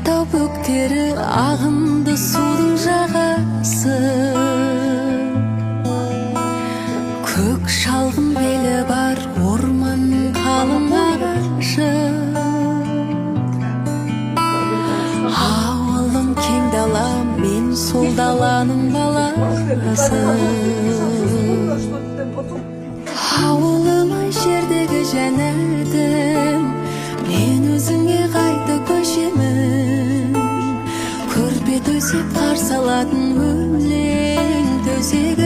Тау бөктері, ағынды судың жағасы, көк шалғын белі бар орманның қалың ағашы. Ауылым кең далам, мен сол даланың баласы. Ауылым ай, жердегі жәннәтім, мен өзіңе қайта көшемін. Көрпе төсеп қарсы алатын өлең төсегім.